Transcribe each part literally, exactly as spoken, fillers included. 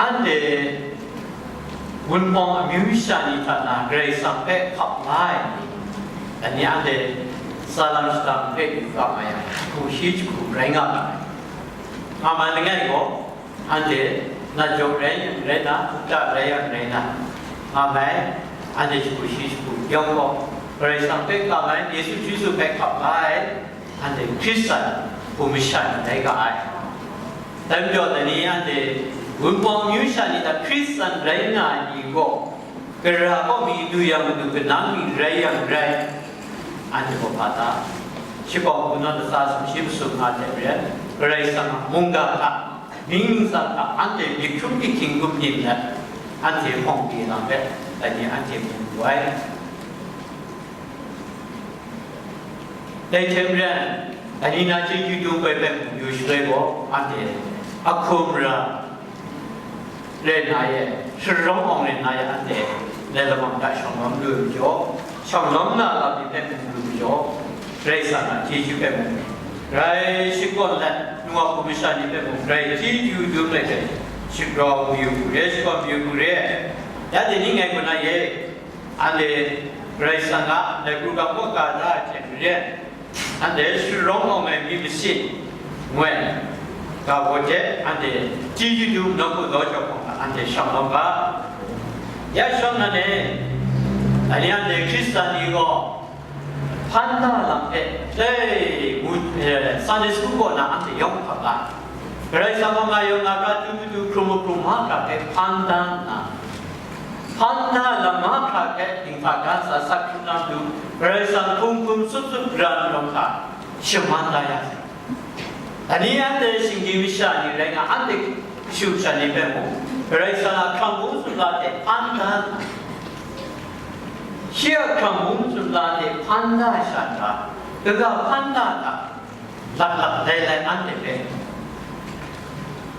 Anhte wunpawng amyu sha ni hta na Karai Kasang hpe hkap la ai ni, dai ni anhte tsalang shadang hpe yu ga nga yang, jahku shi jahku rai nga ga ai. Nga ma langai gaw, anhte nat jaw rai yang rai na, kungta rai yang rai na, nga mai, anhte jahku shi jahku yawng gaw, Karai Kasang hpe hkap ai, Yesu Hkristu hpe hkap la ai, anhte Hkristan hpung masha ni rai ga ai. Dai majaw, dai ni anhte wunpawng amyu sha ni hta Hkristan rai nga ai ni gaw, gara kaw mi du yang matu, kanang mi rai yang rai, anhte gaw hpa ta? Shakawn hpung naw latsa sumshi masum nga hte maren, Karai Kasang a mungga hta, mying ningsang hta anhte myit hkrum myit hkying gumhpyin let, anhte hpawng pyi lam hpe, dai ni anhte mu wu ai. Dai hte maren, dai ni na chyeju dum ai hpe mung yu shaloi gaw, anhte ahkum ra rai nna ye, sharawng awng rai nna ye, anhte dai lamang hta shawng lawm lu ai majaw, shawng lawm na lam ni hpe mung lu ai majaw, Karai Kasang a chyeju hpe mung, grai shakawn let, nu wa hpung masha ni hpe mung, grai chyeju dum ai hte, shagrau mayu yu re, shakawn mayu yu re. Ya dai ni ngai gaw na ye, anhte Karai Kasang a ndai hkru ga kaw ka da ai hte maren, anhte sharawng awng ai myit masin, ngoi, ga baw hte anhte chyeju dum nawku daw jawk hpawng hta anhte shang lawm ga. Ya shawng nan e, dai ni anhte Hkristan ni gaw hpan da lam hpe, dai, ngu, eh, Sunday school kaw na anhte yawng hkap ga. Karai Kasang gaw nga yawng nga hkra, tu tu tu, hkrum mahkrum mahkra hpe hpan da nna, hpan da lam mahkra hpe dinghta ga ntsa sat hkrum na matu, Karai Kasang hkum hkum tsup tsup gara nau hta shaman da ya sai. Dai ni anhte shinggyim masha ni rai nga, anhte kashu kasha ni hpe mung, Karai Kasang a hkrang bung sumla hte hpan da nna, shi a hkrang bung sumla hte hpan da sha nna, kaga hpan da hta, laklak lailai anhte hpe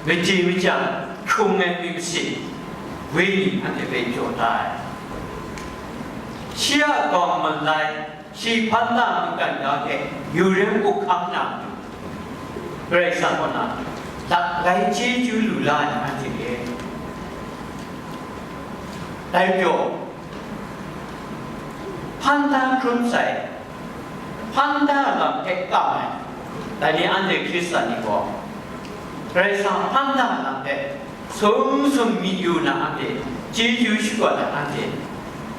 machye machyang hkrung ai myit masin, wenyi anhte hpe jaw da ai. Shi a gawng malai, shi hpan da mungkan ga hpe yu rem up hkam na matu, Karai Kasang kaw na laklai chyeju lu la ai anhte e. Dai majaw, hpan da hkrum sai, hpan da lam hpe kam ai, dai ni anhte Hkristan ni gaw, Karai Kasang hpan da lam hpe sum sum myit yu na anhte, chyeju shakawn ai anhte,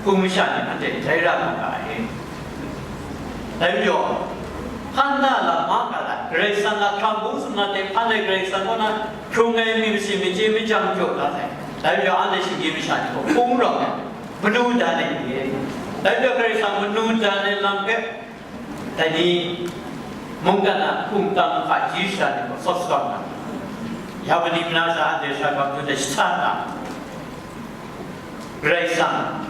hpung masha ni anhte dai ra nga ga ai. Dai majaw, hpan da lam mahkra hta, Karai Kasang a hkrang bung sumla hte hpan ai Karai Kasang kaw na hkrung ai myit masin machye machyang jaw da sai. Dai majaw, anhte shinggyim masha ni gaw hpung rawng ai, manu dan ai ni e. Dai majaw, Karai Kasang manu dan ai lam hpe, dai ni mungkan a hpung tam hpaji sha ni gaw sawt sawt na, Yawani mana sha anhte sha gam dun ai shahta na, Karai Kasang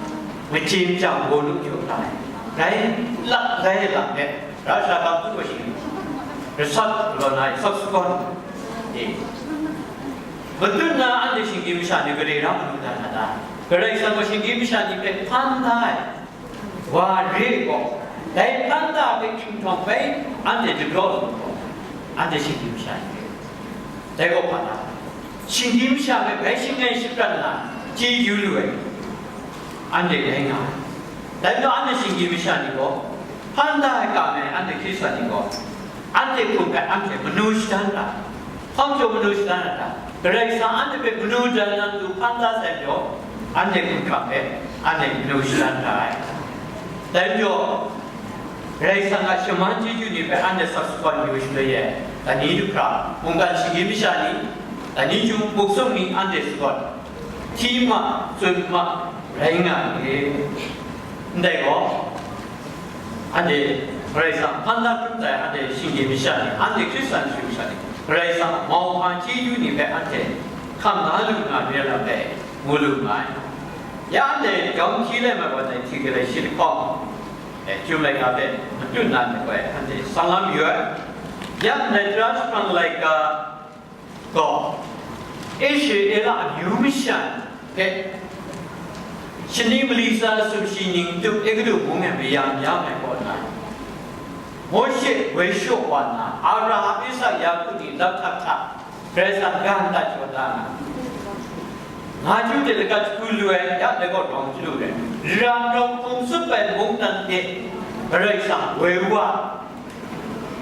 machye machyang gaw lu jaw da ai, rai lak rai lam hpe, ra sha gam dun gaw shi, rasat galaw na ai sawt sagawn e. Matut na anhte shinggyim masha ni gade ra manu dan na ta? Karai Kasang gaw shinggyim masha ni hpe hpan da ai. Wa re gaw, dai hpan da hpe hkinghkau bai anhte dagraw lu gaw, anhte shinggyim masha ni, dai gaw hpa na, shinggyim masha hpe bai shangai shaprat na chyeju lu ai, anhte rai nga ai. Dai majaw anhte shinggyim masha ni gaw, hpan da ai kam ai anhte Hkristan ni gaw, anhte hkum hpe anhte manu shadan ra, hpang jaw manu shadan ra ta? Karai Kasang anhte hpe manu dan na matu hpan da sai majaw, anhte hkumhkrang hpe anhte manu shadan ra ai. Dai majaw, Karai Kasang a shaman chyeju ni hpe anhte sat sagawn yu shaloi e, dai ni du hkra, mungkan shinggyim masha ni, dai ni chyum buk sung ni anhte sagawn hti ma, tsun ma rai nga ai. Ndai gaw, anhte Karai Kasang hpan da hkrum sai, anhte shinggyim masha ni, anhte Hkristan shinggyim masha ni, Karai Kasang a mauhpa chyeju ni hpe anhte hkam da lu na re ai lam hpe mu lu nga ai. Ya anhte jawm hkyi lai mat wa dai hti galai shi lahkawng, e, Chyum laika hpe matut na myit gaw anhte sang la mayu ai. Ya ndai tara jahprang laika gaw, Israela amyu masha hpe shani mali tsa sumshi ning tup Egutu mung e mayam ya ai kaw na, Mawshe woi shaw wa nna, Abraham, Isak, Yaku ni laphtak hta Karai Kasang ga ndat jaw da nga, Nga chyu hte lagat jahku lu ai, ya dai gaw rawng chyalu rai. Ram rawng hkum tsup ai mungdan hte Karai Kasang woi wa,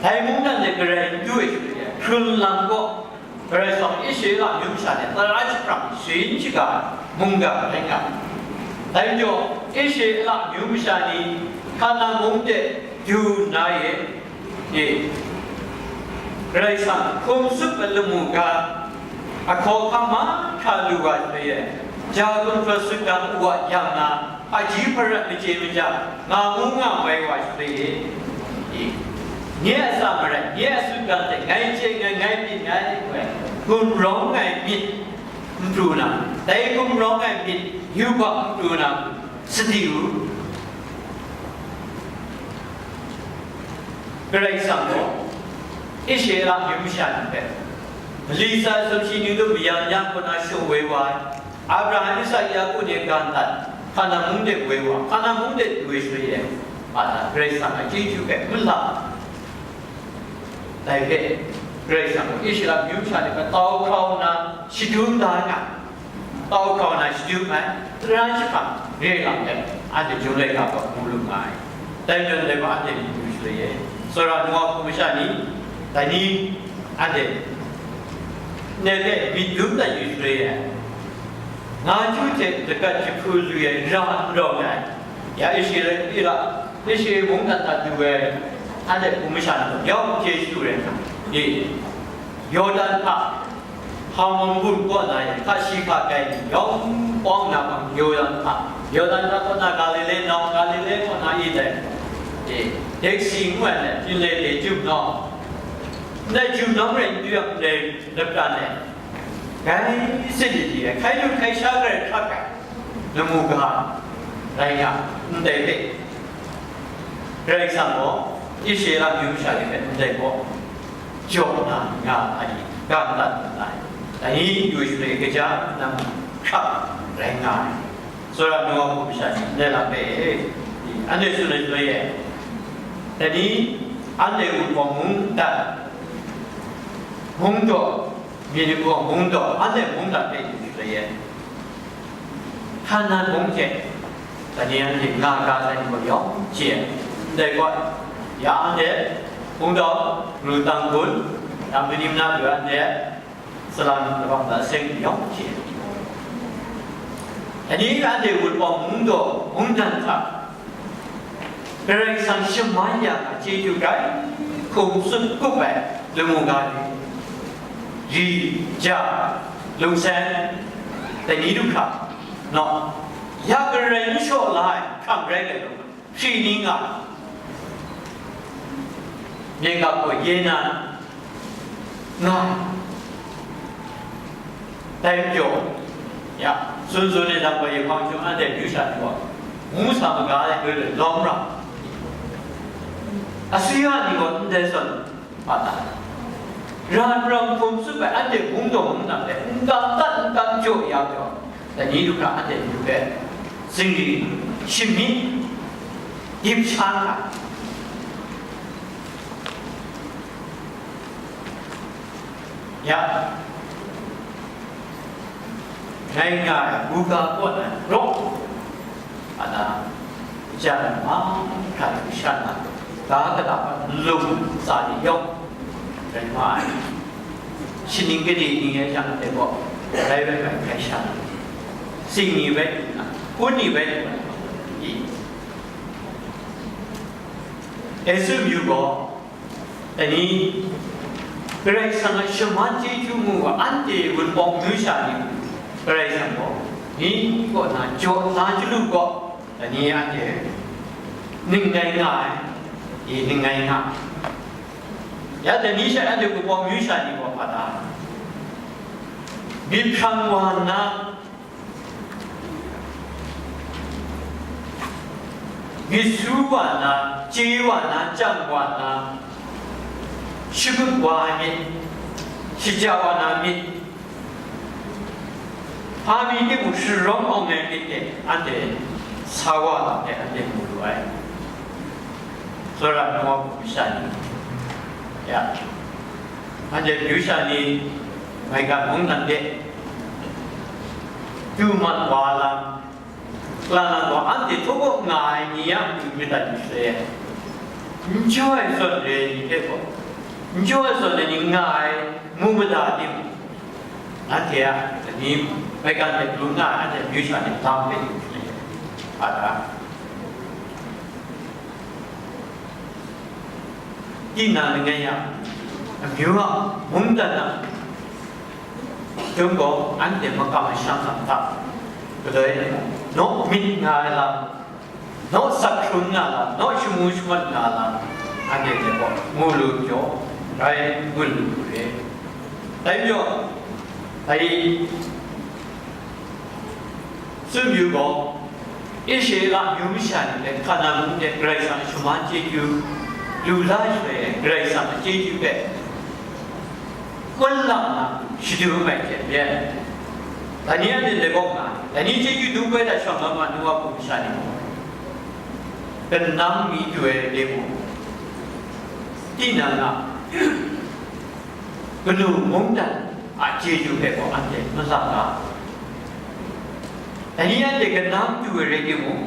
dai mungdan hte garai n du ai shaloi, hkrun lam gaw Karai Kasang Israela amyu masha ni tara jahprang shayin shaga mungga rai nga ai. Dai majaw, Israela amyu masha ni Hkanan mung de du nna e, e, Karai Kasang hkum tsup ai lamu ga, ahkaw ahkang mahkra lu wa shaloi e, ja gumhpraw sutgan wa yang na, hpaji hparat machye maja, nga mu nga mai wa shaloi e, e, nye a tsa marai, nye a sutgan hte ngai chye nngai, ngai byin nngai, ngu ai gumrawng ai myit n pru na, dai gumrawng ai myit yubak n pru na, sadi u. Karai Kasang gaw Israela amyu masha ni hpe, mali tsa sumshi ni dum mayam yang kaw na shawoi wa ai, Abraham, Isak, Yaku ni gandat, Hkanan mung de woi wa, Hkanan mung de du ai shaloi e, ma na Karai Kasang a chyeju hpe mala. Dai hpe, Karai Kasang gaw Israela amyu masha ni hpe tau hkrau nna shadum da nga, tau hkrau nna shadum ai, tara jahprang re ai lam hpe, anhte Chyum laika gaw mu lu nga ai. Dai majaw, dai gaw anhte myit du shaloi e, tsawra nwa hku masha ni, dai ni, anhte ndai hpe myit dum dat yu shaloi e, nga chyu hte lagat jahku lu ai ra n rawng ai, ya Israela, Israela mungdan hta du ai, anhte hku masha ni gaw yawng chyeju rai nna, e, Yawdan hta, Hermon bum kaw na e, hka shi hka kai ni yawng pawng na hpang, Yawdan hta, Yawdan hta kaw na Galile nawng, Galile kaw na Eden, e, Deksi ngu ai, ndai byin le de jum nawng, ndai jum nawng rai n du yang, ndai lapran e, grai sit lit li ai, hkai lu hkai sha grai hkrak ai lamu ga rai nga, ndai hpe Karai Kasang gaw Israela amyu masha ni hpe ndai gaw jaw na nga ai, ga madat na ai, dai ni yu shaloi kaja nang hkrak rai nga ai. Tsawra nwa hku masha ni ndai lam hpe, anhte tsun ai shaloi e, dai ni anhte Wunpawng mungdan, mungdaw, myit ni gaw mungdaw, anhte mungdan hpe yu shaloi e, Hkanan mung hte, dai ni anhte nga ga ai ni gaw yawng chye ai. Ndai gaw, ya anhte, hpungdaw, ru tang gun, ya mani mana lu anhte, salang kabang da seng yawng chye ai. Dai ni anhte Wunpawng mungdaw, mungdan hta, Karai Kasang shaman ya ai chyeju grai hkum tsun kup ai lamu ga ni, ri, ja, lungsen, dai ni du hkra, naw, ya garai n shaw la ai hkam rai ai lamu, hkri ni nga, myit ga gaw ye na, nga. Dai majaw, ya, tsun tsun ai lam gaw, yahpang chyum anhte amyu sha ni gaw, ngu sa maga ai hkoi de lawm ra. Asuya ni gaw ndai zawn, ma ta, ran ram hkum tsup ai anhte mungdaw mungdan hte n kam dat, n kam jaw ya jaw, dai ni du hkra anhte myu hpe zingri, shamyit, dip sha hkra, ya, ngai nga ai, buga kaw na rawk, a na, jan mahkra hkrai sha na, ga kata hpa nlung tsa ni yawng rai nga ai. Shaning gade ni ai jang hte gaw, rai rai rai hkrai sha na, tsing ni bai lu na, hpun ni bai lu na, i, Esu myu gaw, dai ni, Karai Kasang a shaman chyeju mu ga, anhte Wunpawng myu sha ni, Karai Kasang gaw, ni kaw na jaw na chyalu gaw, dai ni anhte ning ngai nga ai, i ning ngai nga ai. Ya dai ni sha anhte Wunpawng myu sha ni gaw hpa ta? Myit hprang wa nna, myit su wa na, chye wa na, chyang wa na, shagut wa ai myit, shaja wa na myit, hpa mi timung sharawng awng ai myit de, anhte sa wa lam de anhte mu lu ai. Tsawra Noa hku masha ni, ya, anhte myu sha ni, maigan mungdan de, du mat wa lam, la lam gaw, anhte hkawhkam nga ai ni a matu myit dat yu shaloi, n jaw ai zawn re ai ni hpe gaw, n jaw ai zawn re ai ni nga ai mu mada timung, anhte a, dai ni maigan hte pru nga ai, anhte amyu sha ni lam hpe yu shaloi, a ta? Tinang langai a, amyu a, mungdan a, Chyum gaw, anhte makam masham lam hta, galoi naw myit nga ai lam, naw sak hkrung nga lam, naw shamu shamat nga lam, anhte hte gaw mu lu jaw, rai gun lu re. Dai majaw, dai tsun yu gaw, Israela amyu masha ni hpe Hkanan mung de Karai Kasang a shaman chyeju lu la shaloi, Karai Kasang a chyeju hpe kun lam na shadum ai hte maren, dai ni anhte dai kaw nga ai, dai ni chyeju dum koi hta shawng la ma nu wa hpung masha ni mung, kanang mi du ai de mung, tinang a kanu mungdan a chyeju hpe gaw anhte malap ga. Dai ni anhte kanang du ai rai timung,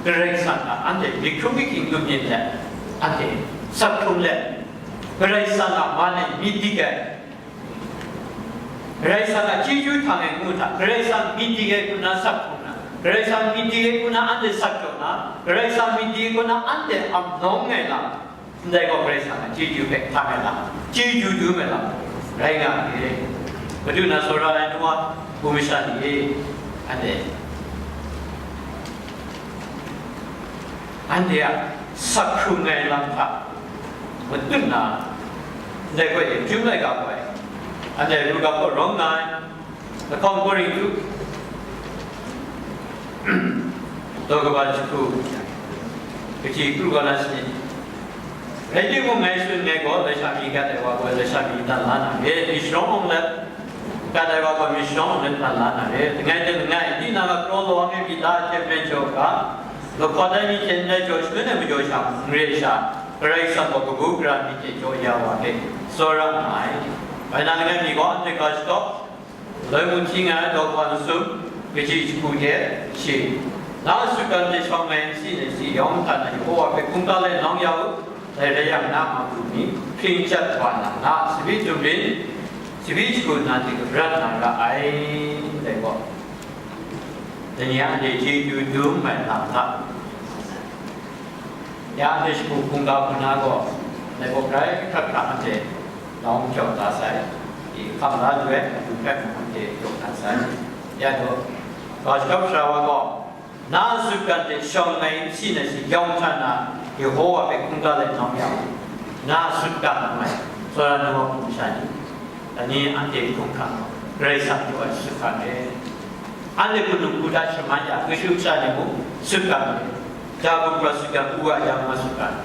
Karai Kasang a anhte myit hkrum myit hkying lu myit let, anhte sak hkrung let, Karai Kasang a man e myit dik ai, Karai Kasang a chyeju htang e ngu hta, Karai Kasang myit dik ai hku na sak hkrung na, Karai Kasang myit dik ai hku na anhte sak jaw na, Karai Kasang myit dik ai hku na anhte ap nawng ai lam, ndai gaw Karai Kasang a chyeju hpe htang ai lam, chyeju dum ai lam rai nga ai. Madu na tsawra ai nu wa, hpung masha ni e, anhte, anhte a sak hkrung ai lam hta matut na, ndai gaw e, hpyu laika gaw e, anhte ru ga gaw rawng nga ai. Lahkawng Korinhtu, daw kaba jahku, kaji kru ga na sanit. Rai timung, ngai tsun nngai gaw, lasha mi gat ai wa gaw, lasha mi tan la na re, mi sharawng awng let, gat ai wa gaw, mi sharawng awng let tan la na re. Langai hte langai, tinang a kraw lawang e myit la ai hte maren jaw ga, lahkawt ai mi hte ndai jaw shangun ai majaw sha, n re sha, Karai Kasang gaw kabu gara myit hte jaw ya wa hte, tsawra nga ai. Bai na langai mi gaw, anhte ga shadaw, Loi mu hti nga ai daw kaba masum, kaji jahku hte shi, na a sutgan hte shawng ai nsi nsi yawng hkrat na Yehowa hpe hkungga let nawng ya u, dai rai yang, na a matu ni hpring chyat wa na, na a tsabyi sumrin, tsabyi jahku na hte kabrat na ra ai, dai gaw, dai ni a hte chyeju dum ai lam hta. Ya anhte shagu hkungga hku na gaw, ndai gaw grai hkrat hkra anhte nawng jaw da sai, i hkam la lu ai matu hpe mung anhte jaw da sai. Ya gaw, ga shadaw sara wa gaw, na a sutgan hte shawng ai nsi nsi yawng hkrat na, Yehowa hpe hkungga let nawng ya u, na a sutgan ngu ai, tsawra nu wa hpung masha ni, Dai ni anhte hkungga, Karai Kasang jaw ai sutgan re. Anhte hkunu hku hta shaman ya, kashu kasha ni mung sutgan re. Ja gumhpraw sutgan, u a ya ma sutgan,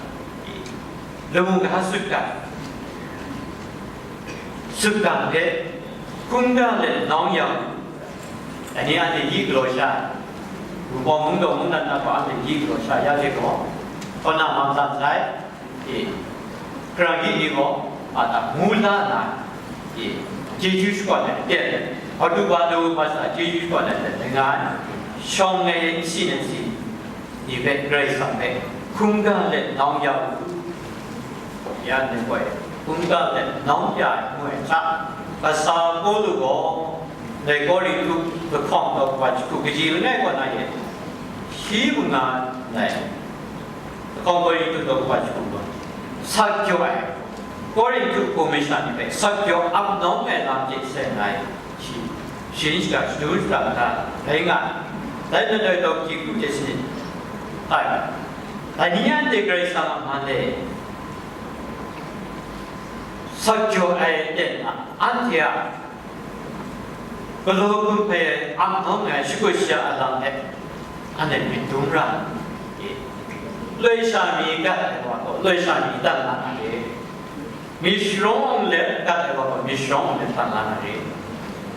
lamu ga sutgan, sutgan hpe hkungga let nawng yang, dai ni anhte gyi galaw sha ai, Wunpawng mungdaw mungdan na hpa anhte gyi galaw sha ya hte gaw, kaw na mang san sai. E, hkra gyi ni gaw, a ta, mu la na, e, chyeju shakawn ai aten, hpa du ba du ma sa chyeju shakawn ai aten, dai nga ai, shawng ai nsi nsi ni hpe, Karai Kasang hpe hkungga let nawng ya u, ya ndai gaw, hkungga let nawng ya ai ngu ai hta, kasa Pawlu gaw, dai Korinhtu lahkawng daw kaba jahku kaji langai kaw na e, shi manga ndai, Lahkawng Korinhtu daw kaba jahku gaw, sak jaw ai, Korinhtu hpung masha ni hpe sak jaw ap nawng ai lam hte seng ai, shi, sharin shaga, shadu shada mada rai nga ai. Dai majaw daw kaji kru hte sanit, ai, dai ni anhte Karai Kasang a man e sak jaw ai aten a, anhte a galaw hkum hpe ap nawng ai shakut sha a lam hpe, anhte myit dum ra ai. Loi sha mi gat ai wa gaw, loi sha mi dan la na re. Mi sharawng awng let gat ai wa gaw, mi sharawng awng let dan la na re.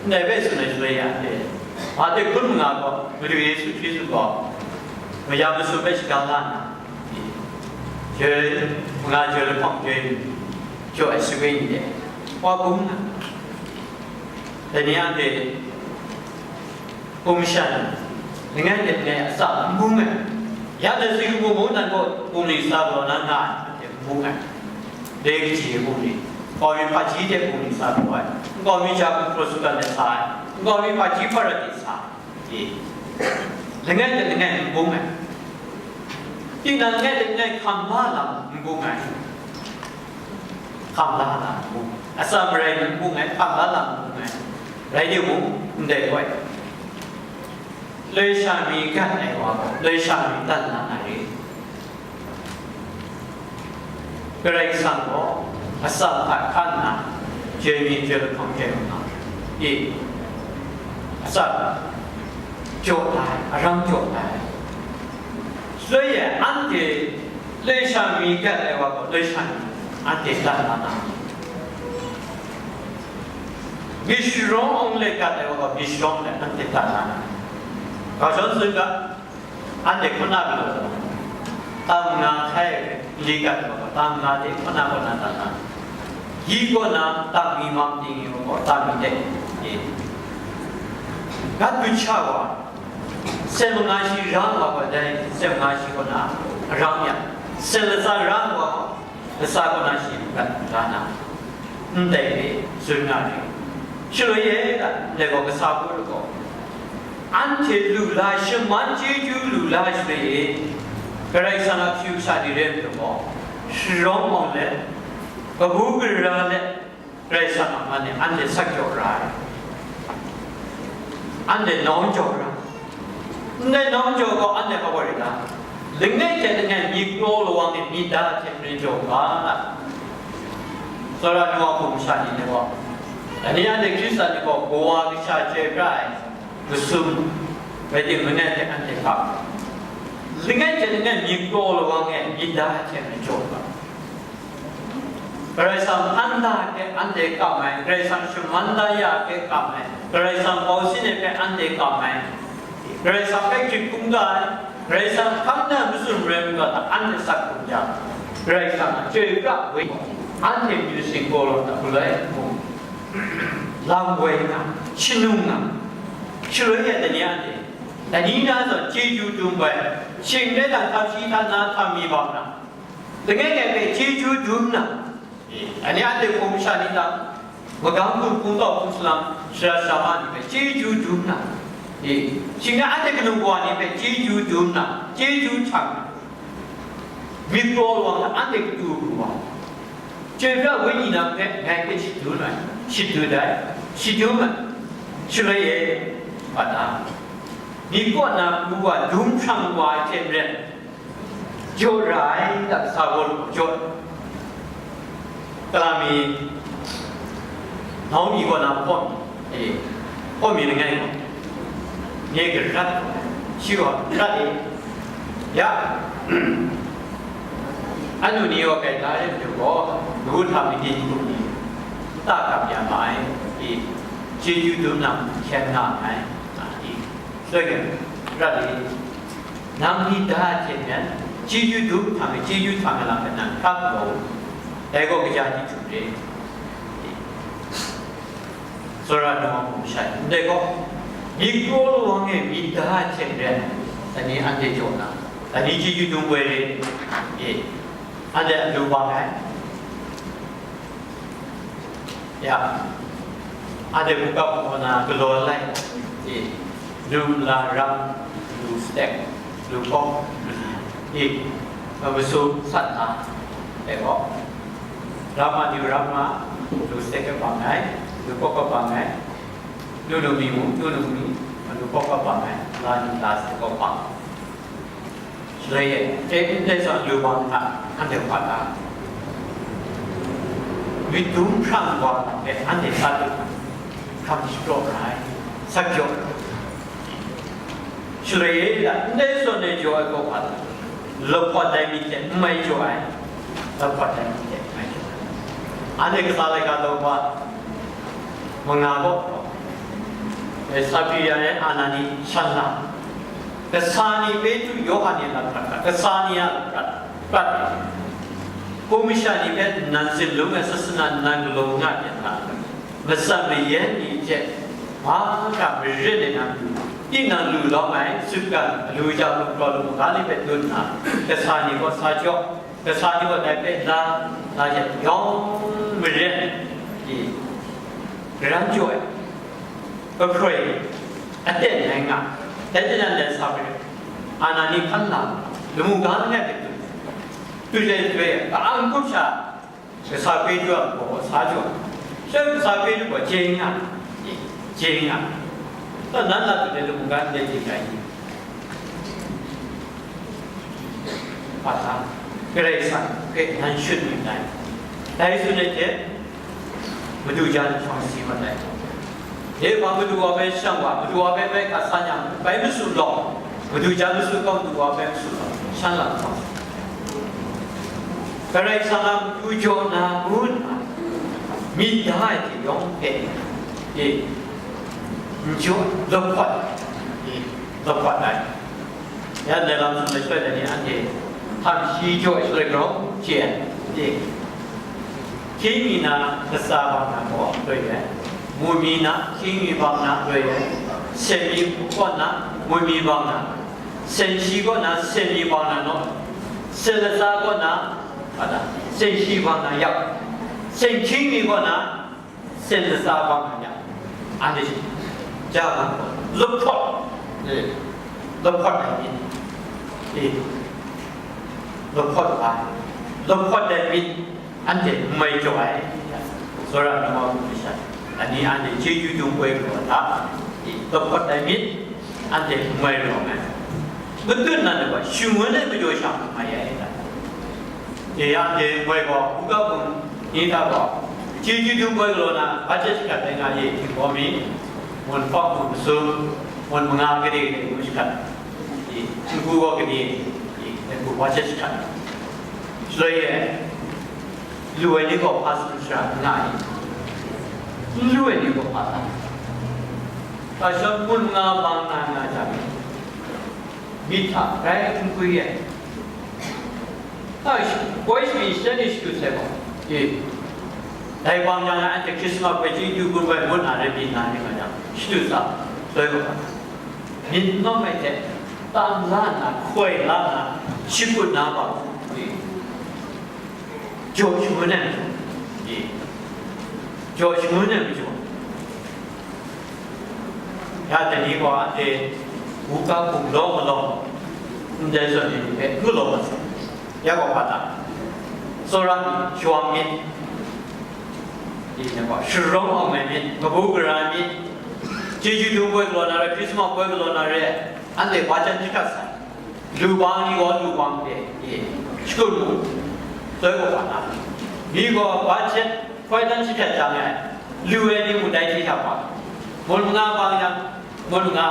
Ndai hpe tsun ai shaloi ya anhte, Mate hkun manga gaw, Madu Yesu Hkristu gaw maya masum hpe shaga la nna, joi manga joi lahkawng joi jaw ai sawe ni de, wa bung na, dai ni anhte Hpung masha ni, langai hte langai atsam n bung ai. Ya dai si mung mung nan gaw bungli sa galaw na nga ai, anhte n bung ai. Dai kaji bungli, nkau mi hpaji hte bungli sa galaw ai, nkau mi ja hku hpraw sutgan ai sa ai, nkau mi hpaji hpara de sa ai. E, langai hte langai n bung ai. Tinang langai hte langai hkam la lam n bung ai. Hkam la lam n bung ai. Atsam rai n bung ai, hkam la lam n bung ai. Rai timung, ndai gaw, loi sha mi gat ai wa gaw, loi sha mi dan na ai re. Karai Kasang gaw atsam hta hkan nna, joi mi joi lahkawng joi nna, e, atsam jaw da ai, aram jaw da ai. Shaloi e, anhte loi sha mi gat ai wa gaw, loi sha mi anhte dan na na, myit sharawng awng let gat ai wa gaw, myit sharawng let anhte dan na na. Ga shawng tsun ga, anhte hkuna galaw, tam nga hkai li gat ai wa gaw, tam nga hte hkuna kaw na dan na. Yi kaw na tam mi mam ting yu gaw, tam mi de, e, gat du sha wa, seng manga shi ra wa gaw, dai seng manga shi kaw na aram ya, seng latsa ra wa gaw, latsa kaw na shi gat ra na, ndai hpe tsun nga ai. Shaloi e, ndai gaw kasa hku lagaw, anhte lu la, shaman chyeju lu la shaloi e, Karai Kasang a kashu kasha ni rai nme law, sharawng awng let, kabu gara let, Karai Kasang a man e anhte sak jaw ra ai. Anhte nawng jaw ra ai. Ndai nawng jaw gaw anhte hpa wa rit ta? Langai hte langai myit kraw lawang e myit da hte maren jaw ga. Tsawra nu a hpung masha ni gaw, dai ni anhte Hkristan ni gaw kawa kasha chyoi pra ai masum, rai timung, langai hte anhte hkam, langai hte langai myit kraw lawang e myit da hte maren jaw ga. Karai Kasang hpan da hpe anhte kam ai, Karai Kasang shaman da ya hpe kam ai, Karai Kasang bau sin ai hpe anhte kam ai, Karai Kasang hpe hkrit hkungga ai, Karai Kasang hkam na matsun rai ngu ga hta anhte sak hkrum jang, Karai Kasang a chyoi pra woi, anhte myu sing galaw na hku lai hku, lam woi nga, shanung nga, shaloi e dai ni anhte, dai ni na zawn chyeju dum ai, shing rai dan htam shi htan na htam mi bang na, langai ngai hpe chyeju dum na, e, anhte anhte hpung masha ni dang, magam hpung, hpung kau, hpung salang, sara sarama ni hpe chyeju dum na, e, shing rai anhte kanu kawa ni hpe chyeju dum na, chyeju htang na, myit kraw lawang hta anhte katu pru wa, chyoi pra wenyi nang hpe ngai hpe shadun ai, shadut ai, shadum ai, shaloi e, hpa ta? Myit kaw na pru wa dum hprang wa ai hte maren, jaw ra ai, kasa gaw lu jaw. Kala mi, nau mi kaw na hpaw mi, e, hpaw mi langai gaw, nye garat, shi gaw garat e, ya, anu ni gaw kai da ai majaw gaw, lagu hta mi ni hkrum ni, nta gap ya ma ai, e, chyeju dum na hkyen nga ai, a, e, soi garat e. Nang myit da hte maren, chyeju dum hta me, chyeju htang ai lam hpe nang hkra galaw u, dai gaw kaja ni htum re. Tsawra nu a hpung masha ni, ndai gaw, myit kraw lawang e myit da hte maren, dai ni anhte jaw na, dai ni chyeju dum woi re, e, anhte a lu bang ai. Ya, anhte hkungga hpung kaw na galaw lai, e, lu nla ram, lu stek, lu kawk, e, masum sat na, e gaw, ram a ni ram nga, lu stek kabang ai, lu kawk kabang ai, lu lu mi mung, lu lu mi, lu kawk kabang ai, la ni la stek kaw bang. Shaloi e, e, ndai zawn lu bang hta, anhte hpa ta? Myit dum hprang wa hpe anhte sa lu, hkam shapraw ra ai, sak jaw ra ai. Shaloi e, ndai zawn e jaw ai gaw hpa ta? Lahpawt ai myit hte n mai jaw ai, lahpawt ai myit hte n mai jaw ai. Anhte kasa laika daw wa, manga gaw, e, Saphira rai Anani shan la, kasa ni Petru, Yawhan ni a laprat hkrat, kasa ni a laprat hkrat, hpung masha ni hpe nnan tsin lung ai sasana nnan galaw nga pyan hta, matsan mayan ni hte mahkra marit ai na matu, Tinang lu lawm ai sutgan, alu ja, gumhpraw, lu maga ni hpe dun nna, kasa ni gaw sa jaw, kasa ni gaw dai hpe la, la jang, yawng maren, i, garan jaw ai, kahproi, aten ai nga, dai hte nan dai sa hpe, ana ni hkan la, lamu ga langai hpe dun, tu jai tu jai, ka-ang hkup sha, Kasa Petru a gaw sa jaw, shaloi Kasa Petru gaw chye nga, chye nga. Taw, nan la tu de lamu ga ndai chye ai ni? Hpa hta, Karai Kasang hpe nan shut myit dai. Dai tsun ai hte, madu jan shawng si mat ai. Dai hpa madu wa bai shang wa, madu wa bai bai hkra sa nyang, bai masu law, madu jan masu gaw madu wa bai masu law, shan lam hkawm. Karai Kasang a matu jaw na ngu nna, myit da ai hte yawng hpe, e, n jaw, lahpawt, e, lahpawt ai. Ya ndai lam tsun ai shaloi dai ni anhte htam shi jaw ai shaloi grau chye ai, e. Hkying mi na latsa bang na gaw loi ai, mu mi na hkying mi bang na loi ai, sen mi kaw na mu mi bang na, sen shi kaw na sen mi bang na naw, sen latsa kaw na, a, sen shi bang na yap, sen hkying mi kaw na, sen latsa bang na yap, anhte shi, ja bang gaw, lahpawt, e, lahpawt ai myit, e, lahpawt ai, lahpawt ai myit, anhte n mai jaw ai, tsawra na wa hku masha, ani anhte chyeju dum poi galaw hta, e, lahpawt ai myit, anhte n mai rawng ai. Matut na ni gaw shangun ai majaw sha n mai ai ta? E, anhte n mai gaw, hkungga hpung ni hta gaw, chyeju dum poi galaw na, budget jahkrat ai nga ye, htingbaw mi, ngun hpawk, ngun masum, ngun manga gade gade ngu jahkrat, e, n-gu gaw gade, e, n-gu budget jahkrat. Shaloi e, lu ai ni gaw hpa tsun shara n nga ai? N lu ai ni gaw hpa hta? Hpa shawng ngun manga bang na nga jang, myit hta grai n gwi ai. Hpa shi-, poi sharin shani shadut sai gaw, e, dai bang jang anhte Hkrismas hpe chyeju gun bai ngut na rai byin na ning nga jang, shadut sa, soi gaw, myit n nawm ai hte, tam la nna, hkoi la nna, shakut na hpa, e, jaw shangun ai majaw, e, jaw shangun ai majaw, ya dai ni gaw anhte wu ga hkum law malawng, ndai zawn ni hpe n galaw mat sai. Ya gaw hpa ta? Tsawra myit, shawng myit, e, ya gaw, sharawng awng ai myit, kabu gara ai myit, chyeju dum poi galaw na re, Hkrismas poi galaw na re, anhte hpa jan jahkrat sai. Lu bang ni gaw lu bang hte, e, shakut mu, soi gaw hpa ta? Mi gaw budget hkoi dan jahkrat jang ai, lu ai ni mung dai hte hta hpa, ngut manga bang yang, ngut manga,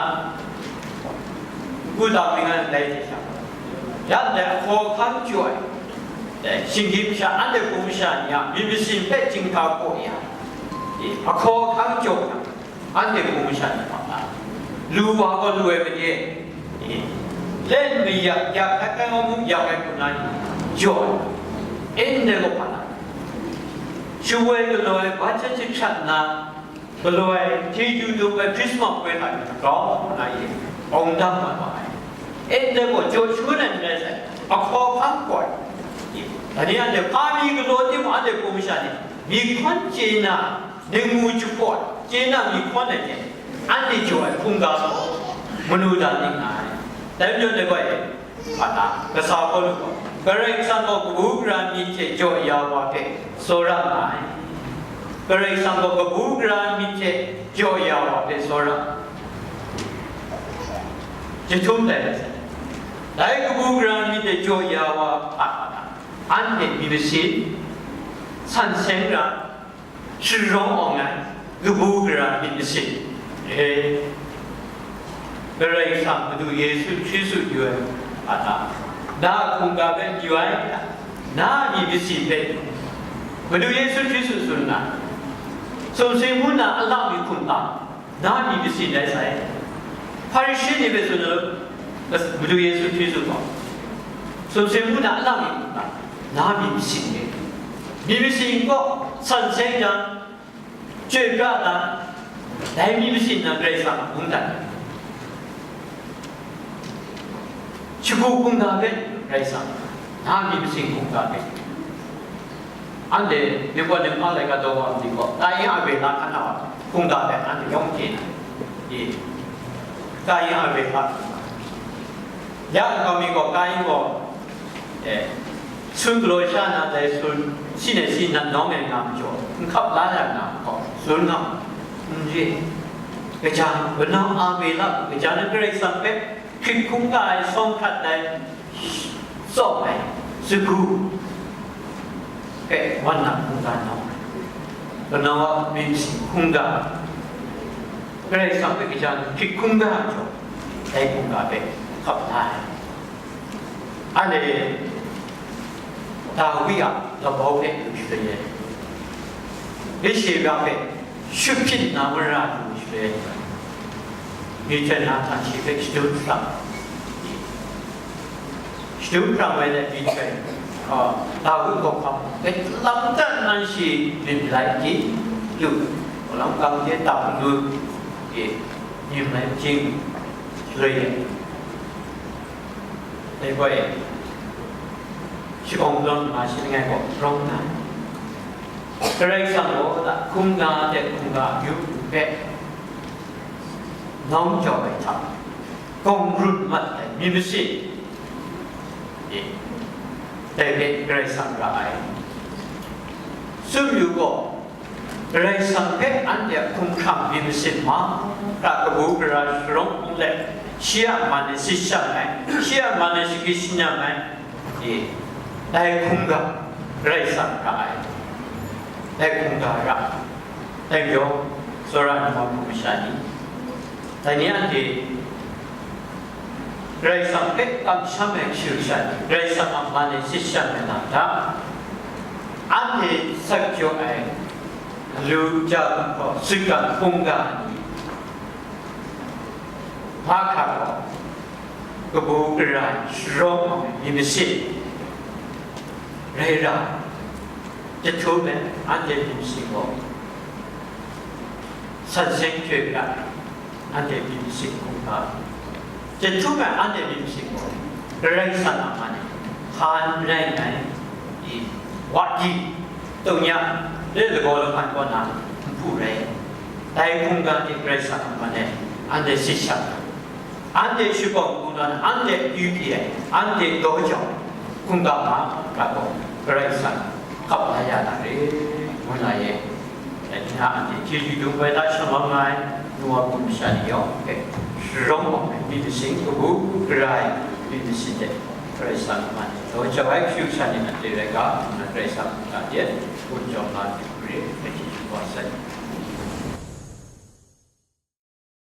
n-gu dam ning ai dai hte hta hpa, ya ndai ahkaw ahkang jaw ai, e, shinggyim masha, anhte hpung masha ni a myit masin hpe chyinghka hkaw ya, e, ahkaw ahkang jaw yang, anhte hpung masha ni hpa ta? Lu wa gaw lu ai made, e, len mayak, yak hkrai hkrai wa mung yak ai hku na ni jaw ai, e, ndai gaw hpa ta? Shawoi galaw ai budget jahkrat nna, galaw ai chyeju dum ai Hkrismas poi hta grau nna ye, awng dam mat wa ai, e, ndai gaw jaw shangun ai n rai sai, ahkaw ahkang gaw ai, e, dai ni anhte hpa mi galaw timung, anhte hpung masha ni myit hkawn chye na, Ningmu jahpaw chye na myit hkawn ai hte, anhte jaw ai hkungga gaw manu da ning ai. Dai majaw dai bai, hpa ta? Kasa Pawlu gaw, Karai Kasang gaw kabu gara myit hte jaw ya wa hpe tsawra nga ai. Karai Kasang gaw kabu gara myit hte jaw ya wa hpe tsawra, jahtum tai ai. Dai kabu gara myit hte jaw ya wa hpa hta? Anhte myit masin, san seng ra, sharawng awng ai, kabu gara myit masin, e, Karai Kasang Madu Yesu Hkristu yu ai, a ta? Na a hkungga hpe yu ai, na a myit masin hpe, Madu Yesu Hkristu tsun na, sumsing ngu na a lang mi hkungga, na myit masin rai sai. Hparishe ni hpe tsun ai, Madu Yesu Hkristu gaw, sumsing ngu na a lang mi hkungga, na myit masin rai. Myit masin gaw san seng jang, chyoi pra dan, dai myit masin nan Karai Kasang a mungdan. Sagu hkungga hpe, Karai Kasang, na myit masin hkungga hpe. Anhte, Ningpawt Ninghpa laika daw wa myit gaw, Kayin Abela hkan na wa hkungga hpe anhte yawng chye na. Ye. Kayin Abela. Ya nkau mi gaw, Kayin gaw, eh, sun galaw sha na dai sun, si nai si nat nawng ai nga majaw, n hkap la ya na gaw, sun nga, n re. Kaja, kanau Abela, kaja na Karai Kasang hpe, hkrit hkungga ai sawng hkrat ai, tsawm ai, sagu hpe wan na hkungga nawng ai. Kanau a myit masin hkungga, Karai Kasang hpe kaja hkrit hkungga ai jaw, dai hkungga hpe hkap la ai. Anhte Dawi a labau hpe lu shaloi e, Betshe hpe shut hpyit na mara lu shaloi e, myihtoi na hta shi hpe shadum shapram, shadum shapram ai let myihtoi, a, Dawi hkawhkam hpe lam dan nan shi myit malai di lu, hkalam gang hte tam lu, e, myit malai jing shaloi e. Dai gaw e, shakawng lawn ma shi langai gaw rawng na, Karai Kasang gaw hkungga hte hkungga akyu hpe nawng jau ai hta, gawng run mat ai myit masin, e, dai hpe Karai Kasang ra ai. Tsun yu gaw, Karai Kasang hpe anhte a hkumhkrang myit masin mahkra kabu gara sharawng hpung let, shi a man e sit shang ai, shi a man e shagrit shanyang ai, e, dai hkungga Karai Kasang ra ai, dai hkungga ra ai. Dai majaw, tsawra ai wa hpung masha ni, dai ni anhte Karai Kasang hpe kamsham ai kashu kasha ni, Karai Kasang a man e sit shang ai lam hta, anhte sak jaw ai lu ja gumhpraw, sutgan hkungga ni, mahkra gaw, kabu gara ai sharawng ai myit masin rai ra, jahtum ai anhte myit masin gaw, san seng hkye hkra, anhte myit masin hkungga, jahtum ai anhte myit masin gaw, Karai Kasang a man e hkan rai ngai, i, wa di, tau nya, le lagaw lahkan kaw na nhpu rai, dai hkungga hte Karai Kasang a man e anhte sit shang, anhte shakawng hku nan, anhte akyu pyi ai, anhte daw jau ai hkungga mahkra gaw Karai Kasang hkap la ya na re, ngu na ye. Dai ni na anhte chyeju dum ai hta shamang nga ai, nu wa hpung masha ni yawng hpe sharawng ai myit masin, kabu gara ai myit masin hte Karai Kasang a man e daw jau ai kashu kasha ni anhte rai ga, ngu na Karai Kasang a mung hta de, gun jau nga ai hte hkrit hpe chyeju kau sai.